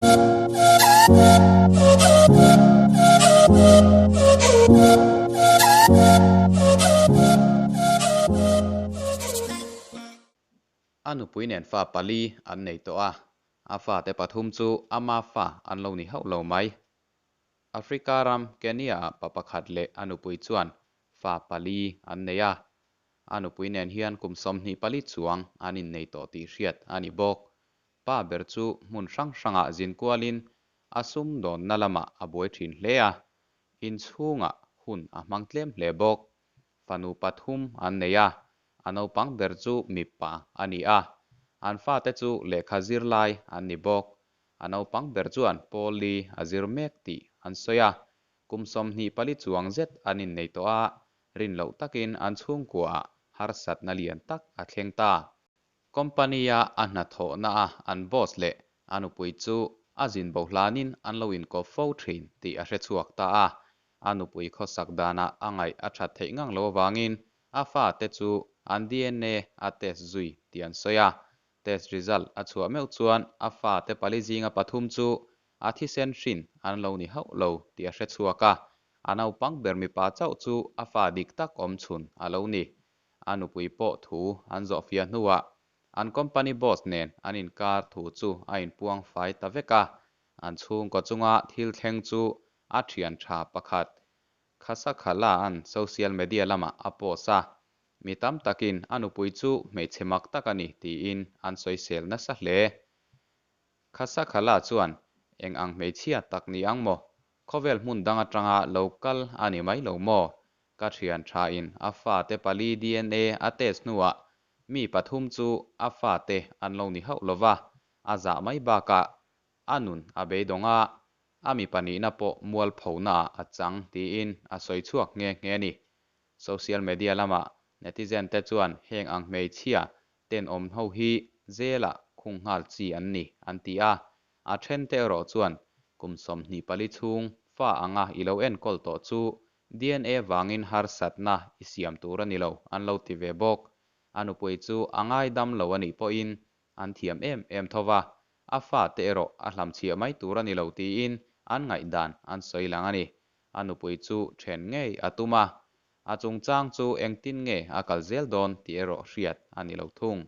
A nupui nen fa pali an nei tawh a, a fate pathum chu ama fa an lo ni hauh lo mai. Africa ram Kenya-ah pa pakhat leh a nupui chuan fa pali an nei a, a nupui nen hian kum 24 chuang an innei tawh tih hriat a ni bawk. Pa ber chu hmun hrang hrangah zin kualin a sumdawnna lamah a buai thin hle a, inchhungah hun a hmang tlem hle bawk. Fanu pathum an nei a, a naupang ber chu mipa a ni a, an fate chu lehkha zir lai an ni bawk. A naupang ber chuan Paul-i a zir mek tih an sawi a, kum 24 chuang zet an innei tawh a, rin loh takin an chhungkuaah harsatna lian tak a thleng ta. Company-a a hnathawhna a an boss leh a nupui chu a zin bo hlanin an lo inkawp fo thin tih a hre chhuak ta a. A nupui khawsak danah a ngaih a that theih ngang lo avangin a fate chu an DNA a test zui tih an sawi a. Test result a chhuah meuh chuan a fate pali zinga pathum chu a thisen hrin an lo ni hauh lo tih a hre chhuak a. A naupang ber mipa chauh chu a fa dik tak awm chhun a lo ni. A nupui pawh thu an zawhfiah hnuah an company boss nen an inkar thu chu a inpuang fai ta vek a, an chhungkaw chunga thil thleng chu a thian tha pakhat Khasakhala-a'n social media lamah a post a, mi tam takin a nupui chu hmeichhe mak tak a ni tiin an sawisel nasa hle. Khasakhala chuan eng ang hmeichhia tak ni ang maw? Khawvel hmun dang atanga lo kal a ni mai lo maw? Ka thian tha in a fate pali DNA a test hnuah mi pathum chu a fate an lo ni hauh lova, a zah mai bakah a nun a beidawng a, a mi pahnihna pawh mualphona ah a chang tiin a sawi chhuak nghe nghe a ni. Social media lamah netizen te chuan heng ang hmeichhia tenawm ho hi zelah khung nghal chi an ni an ti a, A then te erawh chuan kum 24 chhung fa anga i lo enkawl tawh chu DNA vangin harsatna i siam tur a ni lo an lo ti ve bawk. A nupui chu a ngaidam lo a nih pawhin an thiam em em tho va, a fa te erawh a hlamchhiah mai tur a ni lo tiin an ngaihdan an sawi lang a ni. A nupui chu then ngei a tum a, a chungchang chu engtin nge a kal zel dawn tih erawh hriat a ni lo thung.